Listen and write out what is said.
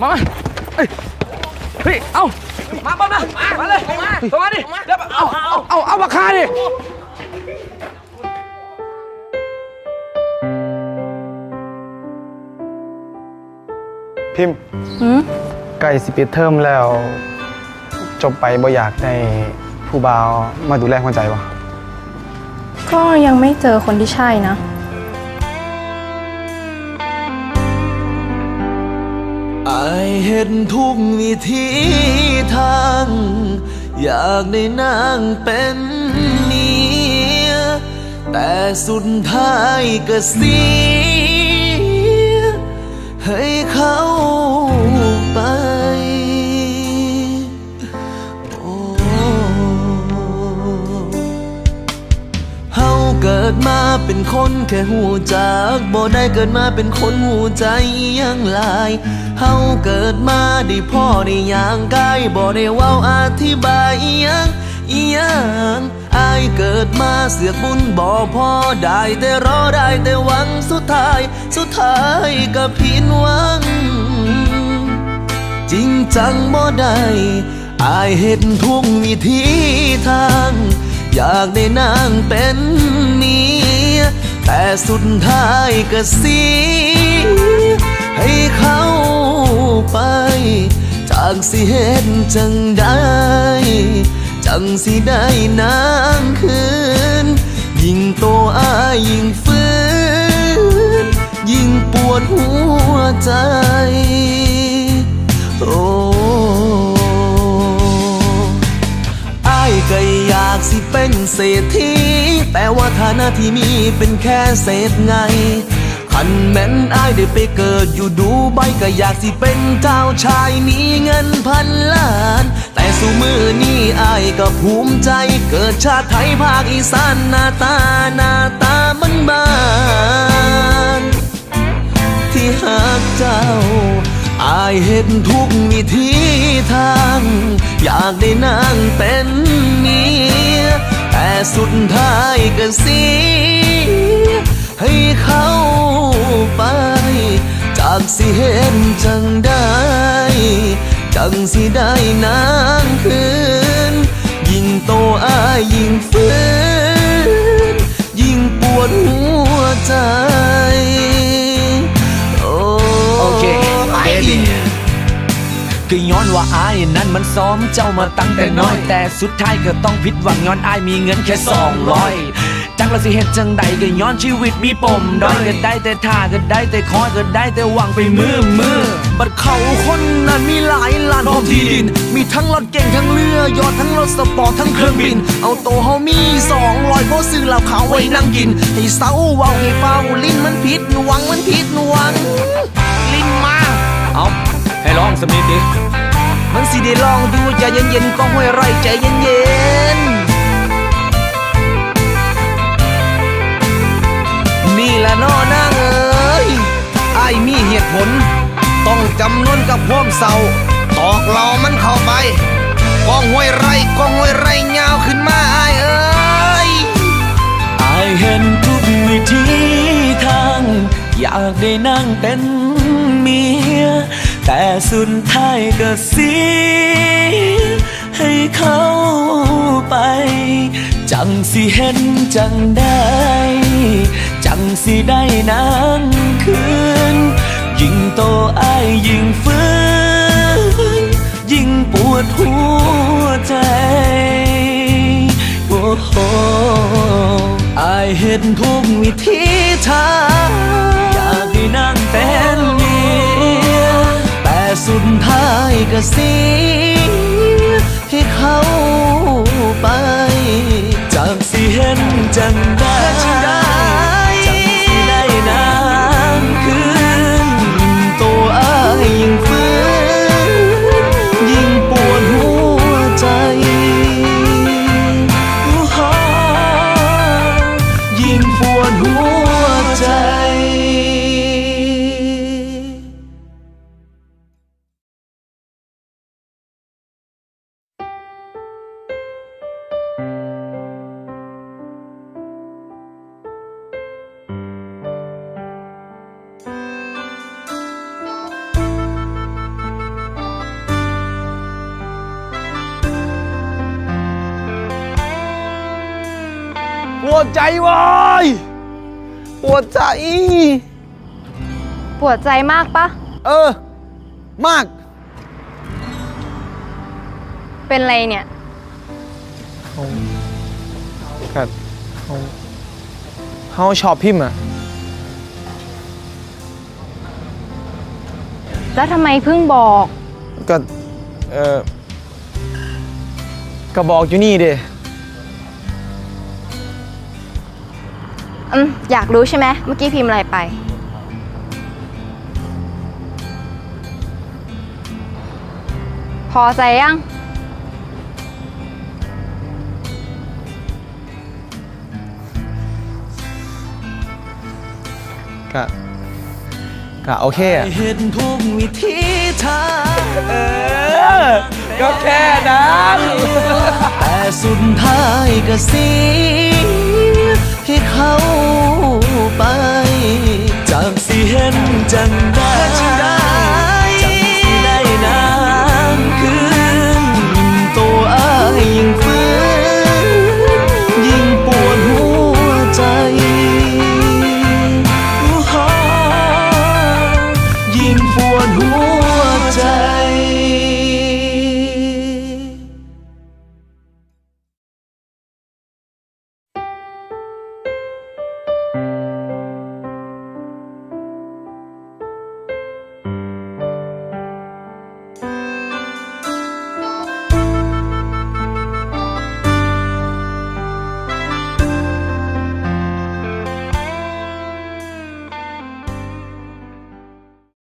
ມາ ມາ ເອີຍ ເຮີ້ຍ ເອົາ ມາ ມາ ມາ ມາເລີຍ ມາ ເຂົ້າມາດິ ເອົາ ເອົາ ເອົາ ເອົາ ບັກຂ້ານີ້ ພິມ ຫືມ? ໃກ້ຊິປິດເທີມແລ້ວ ຈົບໄປບໍ່ຢາກໄດ້ຜູ້ບ່າວມາດູແລຫົວໃຈບໍ່? ກໍຍັງໄມ່ເຈີຄົນທີ່ໃຊ່ນະ. ອ້າຍເຮັດທຸກວິທີທາງ ຢາກໄດ້ນາງເປັນເມຍ ແຕ່ສຸດທ້າຍກໍເສຍໃຫ້ເຂົາໄປ. ໂອ້ ເຮົາເກີດມາເປັນຄົນແຄ່ຮູ້ຈັກບໍ່ໄດ້ ເກີດມາເປັນຄົນຮູ້ໃຈອີ່ຫຍັງຫຼາຍ. ເຮົາເກີດມາໄດ້ພໍໄດ້ຍ່າງກາຍ ບໍ່ໄດ້ເວົ້າອະທິບາຍອີ່ຫຍັງ ອີ່ຫຍັງ. ອ້າຍເກີດມາເຊືອກບຸນບໍ່ພໍ ໄດ້ແຕ່ລໍ ໄດ້ແຕ່ຫວັງ ສຸດທ້າຍ ສຸດທ້າຍກໍຜິດຫວັງ ຈິງຈັງບໍ່ໄດ້. ອ້າຍເຮັດທຸກວິທີທາງ ຢາກໄດ້ນາງເປັນເມຍ ແຕ່ສຸດທ້າຍກໍເສຍໃຫ້ເຂົາໄປ. ຈັກຊິເຮັດຈັ່ງໃດ ຈັ່ງຊິໄດ້ນາງຄືນ ຍິ່ງໂຕອ້າຍຍິ່ງຟື້ນ ຍິ່ງປວດຫົວໃຈ. ໂອ້ ອ້າຍກໍຢາກຊິເປັນເສດຖີ ແຕ່ວ່າຖານະທີ່ມີເປັນແຄ່ເສດໄງ່. ຄັນແມ່ນອ້າຍໄດ້ໄປເກີດຢູ່ດູໄບ ກໍຢາກຊິເປັນເຈົ້າຊາຍມີເງິນພັນລ້ານ. ແຕ່ຊຸມື້ນີ້ອ້າຍກໍພູມໃຈ ເກີດຊາດໄທພາກອີສານ ໜ້າຕາ ໜ້າຕາບ້ານໆ ທີ່ຮັກເຈົ້າ. ອ້າຍເຮັດທຸກວິທີທາງ ຢາກໄດ້ນາງເປັນເມຍ ແຕ່ສຸດທ້າຍກໍເສຍ ໃຫ້ເຂົາໄປ. ຈັກຊິເຮັດຈັ່ງໃດ ຈັ່ງຊິໄດ້ນາງຄືນ ຍິ່ງໂຕອ້າຍຍິ່ງຟື້ນ ຍິ່ງປວດຫົວໃຈ. ໂອ້ ໂອເຄ ເບບີ ກໍຍ້ອນວ່າອ້າຍນັ້ນມັນຊອມເຈົ້າມາຕັ້ງແຕ່ນ້ອຍ ແຕ່ສຸດທ້າຍກໍຕ້ອງຜິດຫວັງ ຍ້ອນອ້າຍມີເງິນແຄ່ສອງຮ້ອຍ. ຈັກລະຊິເຮັດຈັ່ງໃດ ກໍຍ້ອນຊີວິດມີປົມດ້ອຍ ກໍໄດ້ແຕ່ຖ້າ ກໍໄດ້ແຕ່ຄອຍ ກໍໄດ້ແຕ່ຫວັງໄປມື້ໆ. ບັດເຂົາຄົນນັ້ນມີຫຼາຍລ້ານ ພ້ອມທີ່ດິນ ມີທັງລົດເກັງ ທັງເຮືອຢອດ ທັງລົດສະປອດ ທັງເຄື່ອງບິນ. ເອົາໂຕເຮົາມີສອງຮ້ອຍ ພໍຊື້ເຫຼົ້າຂາວໄວ້ນັ່ງກິນ. ໃຫ້ເຊົາເວົ້າ ໃຫ້ເປົ່າຫຼິ້ນ ມັນຜິດຫວັງ ມັນຜິດຫວັງ. ຫຼິ້ນມາ ເອົ້າ ໃຫ້ຮ້ອງສ່ຳນີ້ຕິ ມັນຊິໄດ້ຮ້ອງຢູ່ ໃຈເຢັນໆ ກ້ອງຫ້ວຍໄຮ່ ໃຈເຢັນໆ. ນີ້ລະເນາະນາງເອີຍ ອ້າຍມີເຫດຜົນ ຕ້ອງຈຳນນກັບຄວາມເສົ້າ ຕອກເຫຼົ້າມັນເຂົ້າໄປ ກ້ອງຫ້ວຍໄຮ່ ກ້ອງຫ້ວຍໄຮ່ ຍາວຂຶ້ນມາອ້າຍເອີຍ. ອ້າຍເຮັດທຸກວິທີທາງ ຢາກໄດ້ນາງເປັນເມຍ ແຕ່ສຸດທ້າຍກໍເສຍໃຫ້ເຂົາໄປ. ຈັ່ງຊິເຮັດຈັ່ງໃດ ຈັ່ງຊິໄດ້ນາງຄືນ ຍິ່ງໂຕອ້າຍຍິ່ງຟື້ນ ຍິ່ງປວດຫົວໃຈ. ໂອ້ໂຫ ອ້າຍເຮັດທຸກວິທີທາງ ຢາກໃຫ້ນາງເປັນເມຍ ແຕ່ສຸດທ້າຍກໍເສຍໃຫ້ເຂົາໄປ. ຈັກຊິເຮັດຈັ່ງໃດ ຈັ່ງຊິໄດ້ນາງຄືນ ໂຕອ້າຍຍິ່ງຟື້ນ ຍິ່ງປວດຫົວໃຈ ຍິ່ງປວດຫົວໃຈ. ວດໃຈເວີຍ ປວດໃຈ. ປວດໃຈມາກປະ? ເອີ ມາກ. ເປັນໄລເນຍ? ເຮົາ ກະ ເຮົາ ເຮົາຊອບພິມອະ. ແລ້ວທຳໄມເພິ່ງບອກ? ກະ ເອີ ກະບອກຢູ່ນີ້ເດ. ອືມ ຢາກຮູ້ໃຊ່ໄໝ? ເມື່ອກີ້ພິມອະໄລໄປ? ພໍໃຈຍັງ? ກະ ກະໂອເຄອະ. ເຮັດທຸກວິທີທາງ ເອີ ກໍແຄ່ນັ້ນ ແຕ່ສຸດທ້າຍກໍເສຍໃຫ້ເຂົາໄປ. ຈັກຊິເຮັດຈັ່ງໃດ ຈັ່ງຊິໄດ້ນາງຄືນ. ໂຕອ້າຍຍິ່ງຟື້ນ ຍິ່ງປວດຫົວໃຈ ຍິ່ງປວດຫົວໃຈ.